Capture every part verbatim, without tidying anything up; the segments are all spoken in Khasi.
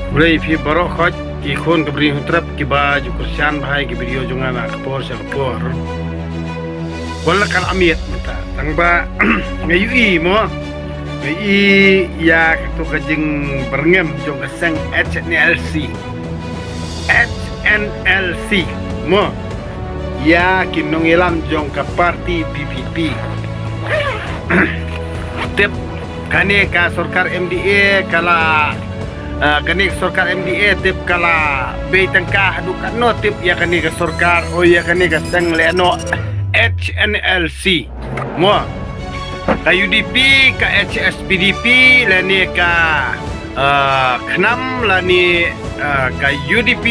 Khublei phi baroh khoit ki khun ka Bri Hynñiewtrep kiba ju kyrshan bha ïa ki video jong nga na ka por sha ka por. Wat la ka la miet mynta tang ba nga ïohi mo, nga ïohi ïa kato ka jingbyrngem jong ka seng H N L C. H N L C mo, ïa ki nongïalam jong ka party P P P. Tip kane ka sorkar M D A ka la, ah, kane ka sorkar M D A tip ka la bei tyngka haduh katno tip ïa kane ka sorkar, o ïa kane ka seng lehnoh H N L C mo. Ka U D P, ka H S P D P lane ka, ah, KHNAM lane, ah, ka U D P,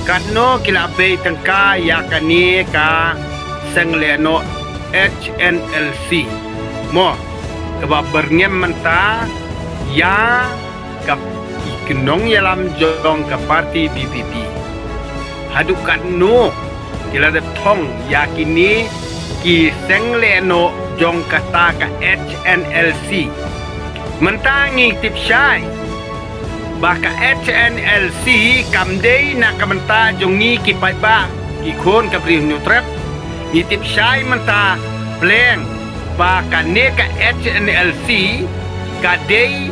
katno ki la bei tyngka ïa kane ka seng lehnoh H N L C mo, kaba byrngem mynta ïa ka, ki nongïalam jong ka party P P P. Haduh katno ki la dep thong ïa kine ki seng lehnoh jong kata ka H N L C. Mynta ngi tip shai ba ka H N L C kam dei na ka bynta jong ngi ki paidbah, ki khun ka Bri Hynñiewtrep. Ngi tip shai mynta pleng ba kane ka H N L C ka dei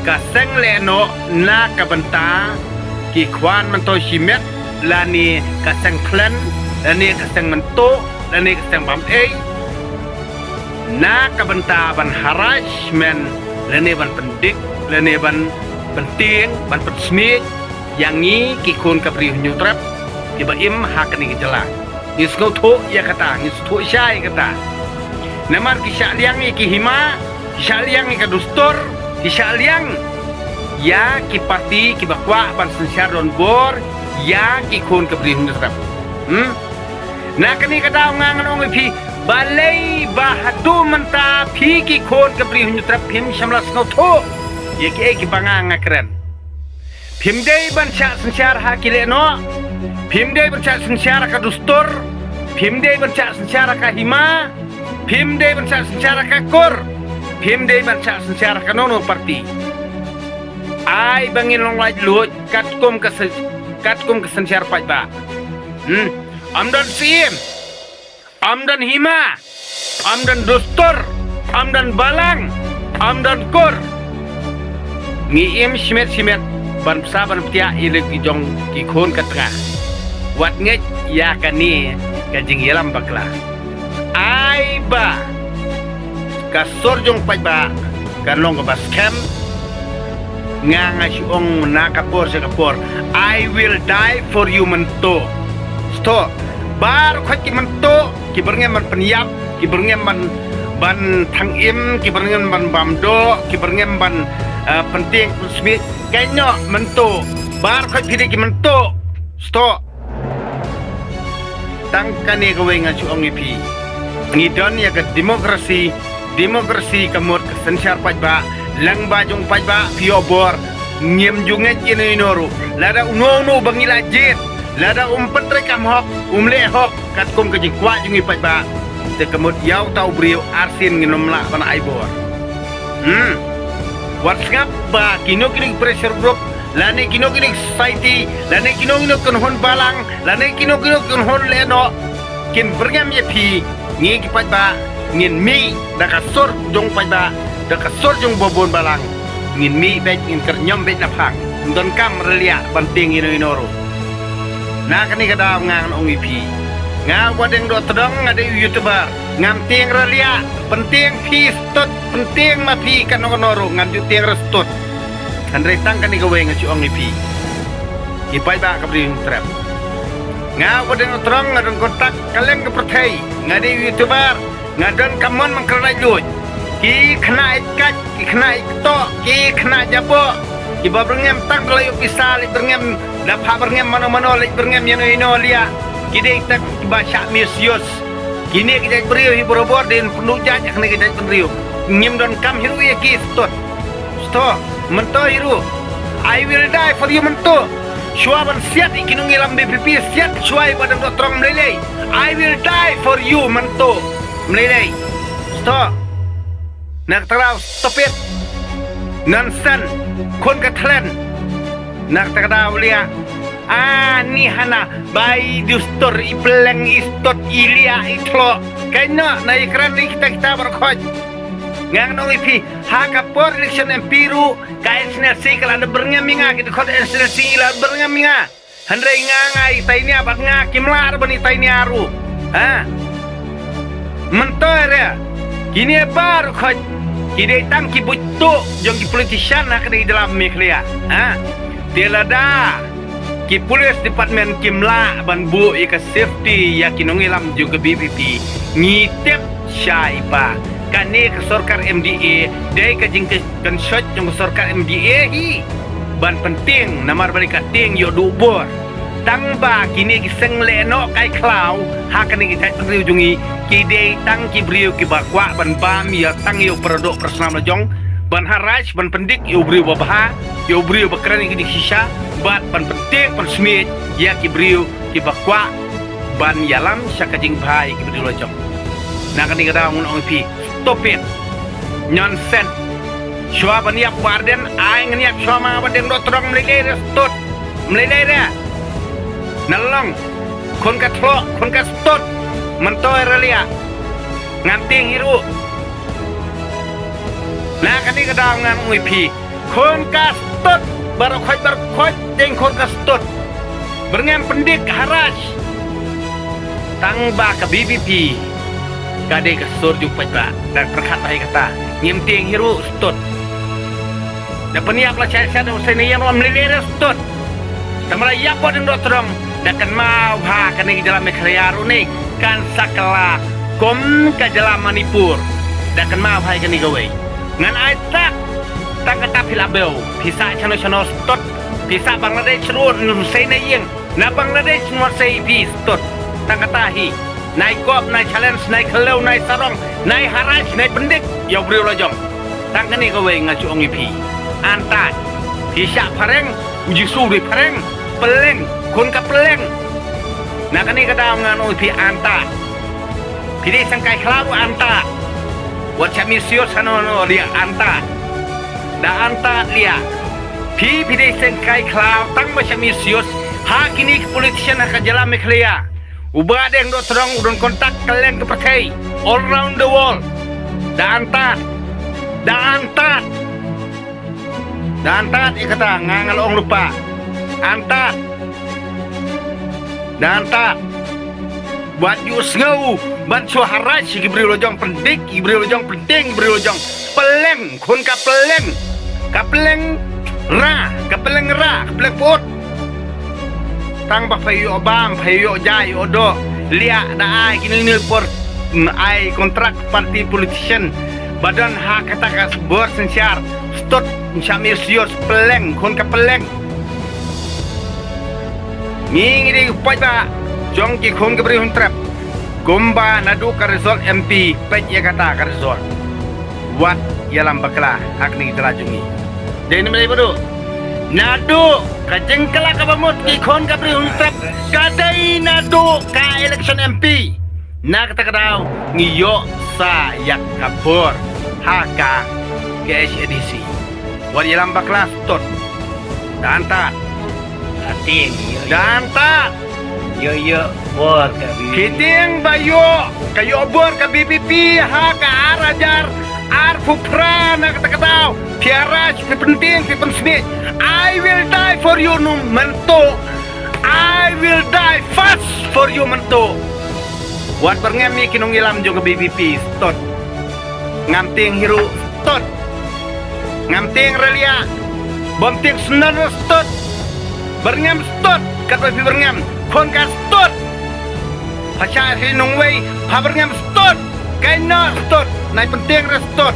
ka seng lehnoh na ka bynta ki khwan myntoi shimet, lane ka seng thlen, lane ka seng myntoi, lane ka seng bam ei, na ka bynta ban harassment, lane ban pyndik, lane ban pyntieng, ban pynsmiej ïa ngi ki khun ka Bri Hynñiewtrep kiba im ha kane ka jylla. Ngi sngewthuh ïa kata, ngi sngewthuh shai ïa kata. Namar ki shah liang ïa ki hima, ki shah liang ïa ka dustur, ki shah liang ïa ki party kiba kwah ban synshar donbor ïa ki khun ka Bri Hynñiewtrep. Hmm? Na kane ka daw nga ngan ong ïa phi, balei ba haduh mynta phi ki khun ka Bri Hynñiewtrep phim shym la sngewthuh ïa kiei kiba nga nga kren. Phim dei ban shah synshar ha ki lehnoh. Phim dei ban shah synshar ha ka dustur. Phim dei ban shah synshar ha ka hima. Phim dei ban shah synshar ha ka kur. Phim dei ban shah synshar ha kano kano party. Ai ba ngin long laitluid katkum ka syn-, katkum ka synshar paidbah. Hmm. Ym don syiem. Ym don hima, ym don dustur, ym don balang, ym don kur. Ngi im shimet shimet ban bsa ban btiah ïa la ki jong ki khun ka tnga. Wat ngeit ïa kane ka jingïalam bakla. Ai ba ka sur jong paidbah kan long kaba skhem. Nga nga shu ong na ka por sha ka por, I will die for you mynta. Sngewthuh, baroh khoit ki mynta ki byrngem ban pynïap, ki byrngem ban, ban thang im, ki byrngem ban bam doh, ki byrngem ban, eh, pyntieng pynsmiej. Kaei noh mynta, baroh khoit phi dei ki mynta. Sngewthuh. Tang kane kawei nga shu ong ïa phi. Ngi don ïa ka democracy, democracy ka mut ka synshar paidbah, lyngba jong paidbah phi ïoh bor, ngim ju ngeit ïa uno uno ruh. Lada uno uno ba ngi la jied, lada um pyntrei kam hok, um leh hok katkum ka jingkwah jong ngi paidbah, te ka mut ïa uta u briew arsien ngin ym lah ban ai bor. Hmm. Wat sngap ba kino kino ki pressure group, lane kino kino ki society, lane kino kino ki kynhun balang, lane kino kino ki kynhun lehnoh kin byrngem ïa phi. Ngi ki paidbah ngin mih da ka sur jong paidbah, da ka sur jong ba bun balang. Ngin mih beit, ngin kyrñiom beit na phang. Ym donkam raliah ban tieng ïa uno uno ruh. Na kane ka daw nga ngan ong ïa phi, nga Wadeng Dohtdong, nga dei u YouTuber. Ngam tieng raliah, pyntieng phi stud, pyntieng ma phi kano kano ruh, ngam ju tieng re stud. Hynrei tang kane kawei nga shu ong ïa phi, ki paidbah ka Bri Hynñiewtrep. Nga Wadeng Dohtdong, nga don kontak kylleng ka pyrthei, nga dei u YouTuber. Nga don ka mon ban kren laitluid. Ki khynnah ïeit kait, ki khynnah ïeit kto, ki khynnah jaboh, kiba byrngem tang da la ïoh pisa, leit byrngem da phah byrngem mano mano, leit byrngem ïano ïano liah. Ki dei tang kiba shah misuse. Kine ki jait briew hi barabor dei pynduh jait ha kane ki jait briew. Ngim donkam hi ruh ïa ki stud. Sngewthuh, mynta hi ruh. I will die for you mynta. Shuwa ban siat ïa ki nongïalam VPP, siat shuwa ïa Wadeng Dohtdong, ym lei lei. I will die for you mynta. Ym lei lei. Sngewthuh. Na kata ka daw, stop it. Nonsense. Khun ka thlen. Na kata ka daw liah. Ani hana ba i dustur, i pleng, i stud, i liah, i thloh. Kaino na i kren ri kita kita baroh khoit. Nga ngan ong ïa phi, ha ka por election M P ruh, ka H N S C ka la da byrngem ïa nga, ki dkhot H N S C la byrngem ïa nga. Hynrei nga nga i tainia bad nga kim lah ruh ban i tainia ruh. Ha? Mynta re, kine baroh khoit ki dei tang ki buit tuh jong ki politician ha kane ka jylla Meghalaya. Ha? Te lada ki police department kim lah ban buh ïa ka safety ïa ki nongïalam jong ka V P P, ngi tip shai ba kane ka sorkar M D A dei ka jingkynshoi jong ka sorkar M D A hi ban pyntieng, namar balei ka tieng ïoh duh bor. Tang ba kine ki seng leh noh kai khlaw ha kane ka jaitbynriew jong ngi, ki dei tang ki briew kiba kwah ban bam ïa tang ïa u paradoh parasnam la jong, ban harass, ban pyndik ïa u briew ba bha, ïa u briew ba kren ïa ki jingshisha, bad ban pyntieng pynsmiej ïa ki briew kiba kwah ban ïalam sha ka jingbha ïa ki briew la jong. Na kane ka daw ngan ong ïa phi, stop it. Nonsense. Shuwa ban ïap u Bah Ardent, ai ngan ïap shuwa ma Bah Deng Dohtdong, mlei lei re stud. Mlei lei re. Nalong. Khun ka thloh, khun ka stud. Mynta re liah. Ngam tieng hi ruh. Na kane ka daw ngan ong ïa phi. Khun ka stud, baroh khoit, baroh khoit, dei khun ka stud. Byrngem pyndik harass. Tang ba ka V P P ka dei ka sur jong paidbah, da pyrkhat bha ïa kata. Ngim tieng hi ruh stud. Da pynïap la shai shai da u Seinaiing ruh, mlei lei re stud. Tang ba la ïap Bah Deng Dohtdong, da kynmaw bha kane ka jylla Meghalaya ruh ne kan sa kylla kum ka jylla Manipur. Da kynmaw bha ïa kane kawei. Ngan ai tak, tang kata phi la bew, phi sah shano shano stud, phi sah Bangladesh ruh, Seinaiing, na Bangladesh ngan sei phi stud. Tang kata hi, nai kop, nai challenge, nai khlem, nai sarong, nai harass, nai pyndik ïa u briew la jong. Tang kane kawei nga shu ong ïa phi. Antad, phi shah phareng, u Jisu u dei phareng, pylleng, khun ka pylleng. Na kane ka daw ngan ong ïa phi antad. Phi dei seng kai khlaw ruh antad. Wat shah misuse hano hano liah antad. Da antad liah. Phi phi dei seng kai khlaw tang ba shah misuse ha kine ki politician ha ka jylla Meghalaya. U Bah Deng Dohtdong u don contact kylleng ka pyrthei, all around the world. Da antad. Da antad. Da antad ïa kata nga nga la ong lypa. Antad. Da antad. Wat ju sngew ban shu harass ïa ki briew la jong, pyndik ïa ki briew la jong, pyntieng ïa ki briew la jong. Pylleng, khun ka pylleng. Ka pylleng ra, ka pylleng ra, ka pylleng put. Tang ba pha ïoh bam, pha ïoh jai, ïoh doh. Liah da ai kine kine por, mm, ai kontrak party politician. Ba don ha kata ka bor synshar. Stud, shah misuse, pylleng, khun ka pylleng. Ngi ngi dei ki paidbah jong ki khun ka Bri Hynñiewtrep. Kumba naduh ka result M P, peit ïa kata ka result. Wat ïalam bakla ha kane ka jylla jong ngi. Dei ne ym dei Bah Duh? Naduh ka jingkylla kaba mut ki khun ka Bri Hynñiewtrep ka dei naduh ka election M P. Na kata ka daw ngi ïoh sa ïa ka bor ha ka K H A D C. Wat ïalam bakla stud. Da antad. Da tieng, ïoh, ïoh. Da antad. Ïoh, ïoh bor ka V P P. Phi tieng ba ïoh, ka ïoh bor ka V P P ha ka ar hajar arphew phra na kata ka daw. Phi harass, phi pyntieng, phi pynsmiej. I will die for you, no, mynta. I will die first for you, mynta. Wat byrngem ïa ki nongïalam jong ka V P P, stud. Ngam tieng hi ruh, stud. Ngam tieng re liah. Bym tieng snem ruh, stud. Byrngem stud, katba phi byrngem. Khun ka stud. Pha shah ri nongwei, pha byrngem stud. Kaei noh stud, nai pyntieng re stud.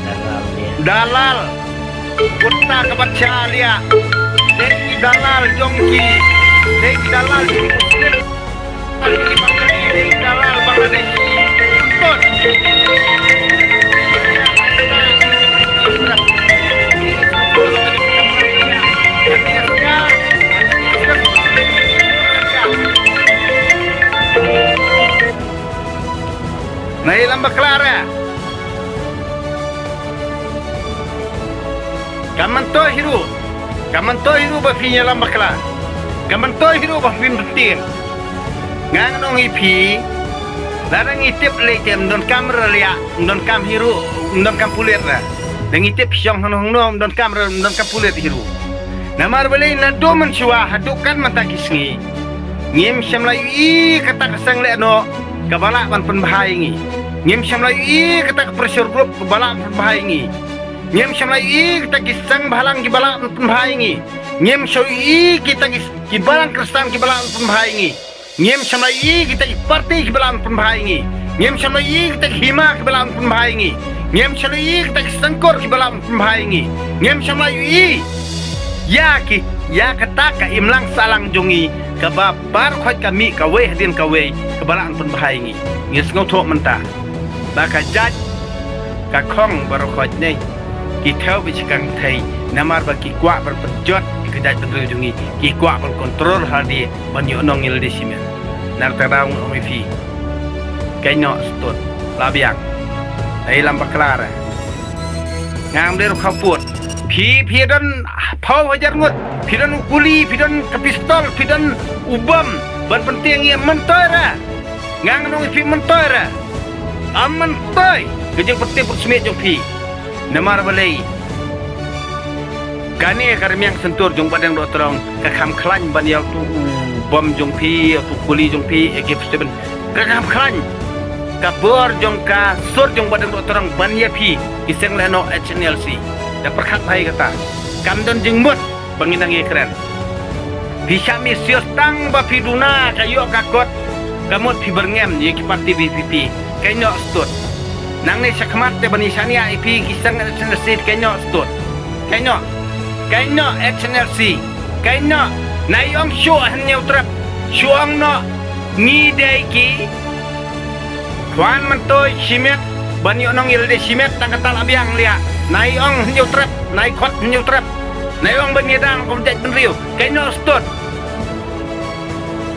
Dalal, ïa. Dalal. Kutta ka bacha liah. Dei ki dalal jong ki. Dei ki dalal jong ki Muslim. Dei ki Bangladeshi. Stud. Nai lamba klara. Ka mynta hi ruh. Ka myntoi hi ruh ba phi ïalam bakla. Ka myntoi hi ruh ba phi pyntieng. Nga ngan ong ïa phi, lada ngi tip lei te ym donkam raliah, ym donkam hi ruh, ym donkam pulit ra. Da ngi tip shong hangno hangno ym donkam ra, ym donkam pulit hi ruh. Namar balei naduh mynshuwa haduh kan mynta ki sngi, ngim shym la ïohi kata ka seng lehnoh kaba lah ban pynbha ïa ngi. Ngim shym la ïohi kata ka pressure group kaba lah ban pynbha ïa ngi. Ngim shym la ïohi kata ki seng bhalang kiba lah ban pynbha ïa ngi. Ngim shym la ïohi kita ki, ki balang Khristan kiba lah ban pynbha ïa ngi. Ngim shym la ïohi kita ki parti kiba lah ban pynbha ïa ngi. Ngim shym la ïohi kita ki hima kiba lah ban pynbha ïa ngi. Ngim shym la ïohi kita ki sengkur kiba lah ban pynbha ïa ngi. Ngim shym la ïohi ïa ki, ïa kata ka imlang sahlang jong ngi kaba baroh khoit ka mih kawei hadien kawei kaba lah ban pynbha ïa ngi. Ngi sngewthuh mynta ba ka jait ka khong baroh khoit ne ki thew bad shikang thei namar ba ki kwah ban pynjot ïa ka jaitbynriew jong ngi, ki kwah ban kontrol ha lade ban ïoh nong ïa lade shimet. Na kata ka daw ngan ong ïa phi, kynnoh stud, la biang. Ai lam bakla ra. Ngam dei ruh khaw put. Phi, phi don phew hajar ngut. Phi don u kuli, phi don ka pistol, phi don u bom ban pyntieng ïa, myntoi ra. Nga ngan ong ïa phi, myntoi ra. Ym myntoi ka jingpyntieng pynshmet jong phi. Namar balei? Kane ka rmiang sentur jong Bahdeng Dohtdong ka kham khlaiñ ban ïa utu u bom jong phi, utu u kuli jong phi, A K forty-seven. Ka kham khlaiñ. Ka bor jong ka sur jong Bahdeng Dohtdong ban ïa phi ki seng lehnoh H N L C. Da pyrkhat bha ïa kata. Kam don jingmut ba ngin nang ïakren. Phi shah mih sios tang ba phi duna ka ïoh ka kot. Ka mut phi byrngem ïa ki parti V P P. Kynnoh stud. Nangne shakhmat te ban ïa shaniah ïa phi ki seng H N L C, kynnoh stud. Kynnoh. Kynnoh H N L C. Kynnoh. Nai ong shuh hynñiew trep. Shu ong noh ngi dei ki khwan myntoi shimet ban ïoh nong ïa lade shimet, tang kata la biang liah. Nai ong hynñiew trep, nai khot hynñiew trep. Nai ong ban ïada kum jaitbynriew. Kynnoh stud.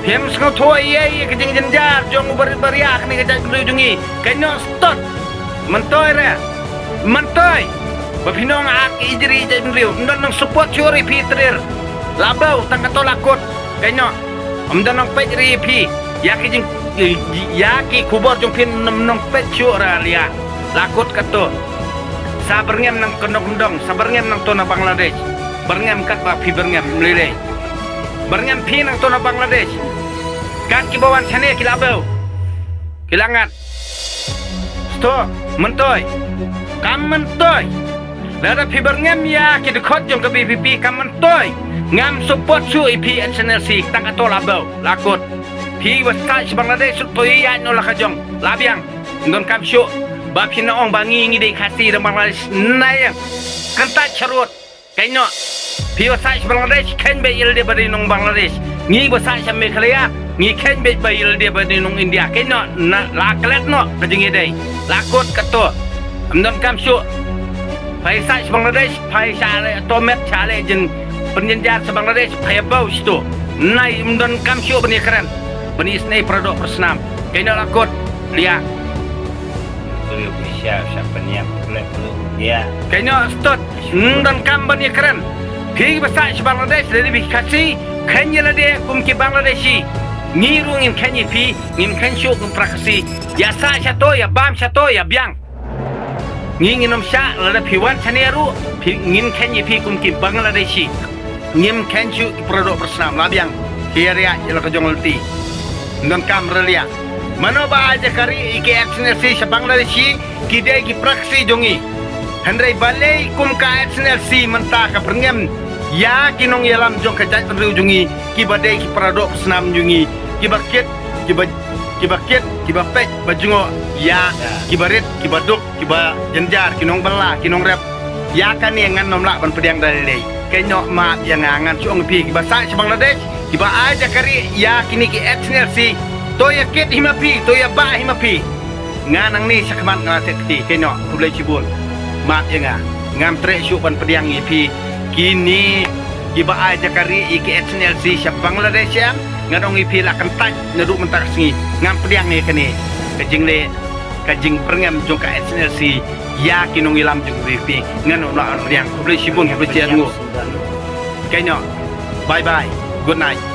Phim sngewthuh ïa ka jingjynjar jong u barit baria kane ka jaitbynriew jong ngi. Kynnoh stud. Myntoi re. Myntoi. Ba phi nong ar ki ijri jaitbynriew. Ym don nang support shuh ri phi trir. La bau tang kato la kut. Kynnoh. Ym don nang peit ri phi. Ïa ki jing, ïa ki khubor jong phi ym nang peit shuh ra liah. La kut kato. Sa byrngem nangto na kyndong, sa byrngem nangto na Bangladesh. Byrngem katba phi byrngem lei lei. Byrngem phi nangto na Bangladesh. Kat kiba wan shane ki la bau. Ki la ngat. Sto, myntoi. Kam myntoi. Lada phi byrngem ïa ki dkhot jong ka V P P kam myntoi. Ngam support shuh ïa phi H N L C, tang kato la bau, la kut. Phi ba sah sha Bangladesh shu to ïa noh la ka jong. La biang. Ym donkam shuh ba phin ong ba ngi ngi dei Khasi da Bangladesh. Nai ïa. Kyntait sharud. Kynnoh. Phi ba sah sha Bangladesh kheiñ beit ïa lade ba dei nong Bangladesh. Ngi ba sah sha Meghalaya ngi kheiñ beit ba ïa lade ba dei nong India. Kynnoh, na la klet noh ka jingïadei. La kut kato. Ym donkam shuh. Phi sah sha Bangladesh, phi shah leh tomet, shah leh jin pynjynjar sha Bangladesh, phi bau shito. Nai ym donkam shuh ban ïakren. Ban isynei paradoh parasnam. Kynnoh la kut. Liah. Briew phi shah shah pynïap klet briew. Ïa. Kynnoh stud. Ym donkam ban ïakren. Phi ba sah sha Bangladesh lada phi Khasi, kheiñ ïa lade kum ki Bangladeshi. Ngi ruh ngin kheiñ ïa phi, ngin kheiñ shuh kum para Khasi. Ïa sah shato, ïa bam shato, ïa biang. Ngi ngin ym shah, lada phi wan shane ruh, phi ngin kheiñ ïa phi kum ki Bangladeshi. Ngim kheiñ shuh ki paradoh parasnam, la biang. Ki ïa riah ïa la ka jong lynti. Ym donkam raliah. Mano ba ai jakari ïa ki H N L C sha Bangladeshi, ki dei ki para Khasi jong ngi. Hynrei balei kum ka H N L C mynta ka byrngem ïa ki nongïalam jong ka jaitbynriew jong ngi, kiba dei ki paradoh parasnam jong ngi, kiba kit, kiba, kiba kit, kiba peit, ba jngoh ïa kiba rit, kiba duk, kiba jynjar, ki nongbylla, ki nongrep. Ïa kane ngan ym lah ban pdiang da lei lei. Kynnoh map ïa nga, ngan shu ong ïa phi kiba sah sha Bangladesh, kiba ai jakari ïa kine ki H N L C. To ïa kit hi ma phi, to ïa bah hi ma phi. Nga nangne shakhmat nga la thied kti, kynnoh, khublei shibun. Map ïa nga. Ngam treh shuh ban pdiang ïa phi. Kine kiba ai jakari ïa ki H N L C sha Bangladesh, ïa ngan ong ïa phi la kyntait naduh mynta ka sngi. Ngam pdiang ïa kane ka jingleh, ka jingbyrngem jong ka H N L C ïa ki nongïalam jong ka V P P. Ngan ym lah ban pdiang. Khublei shibun, khublei shihajar nguh. Kaino. Bye bye. Good night.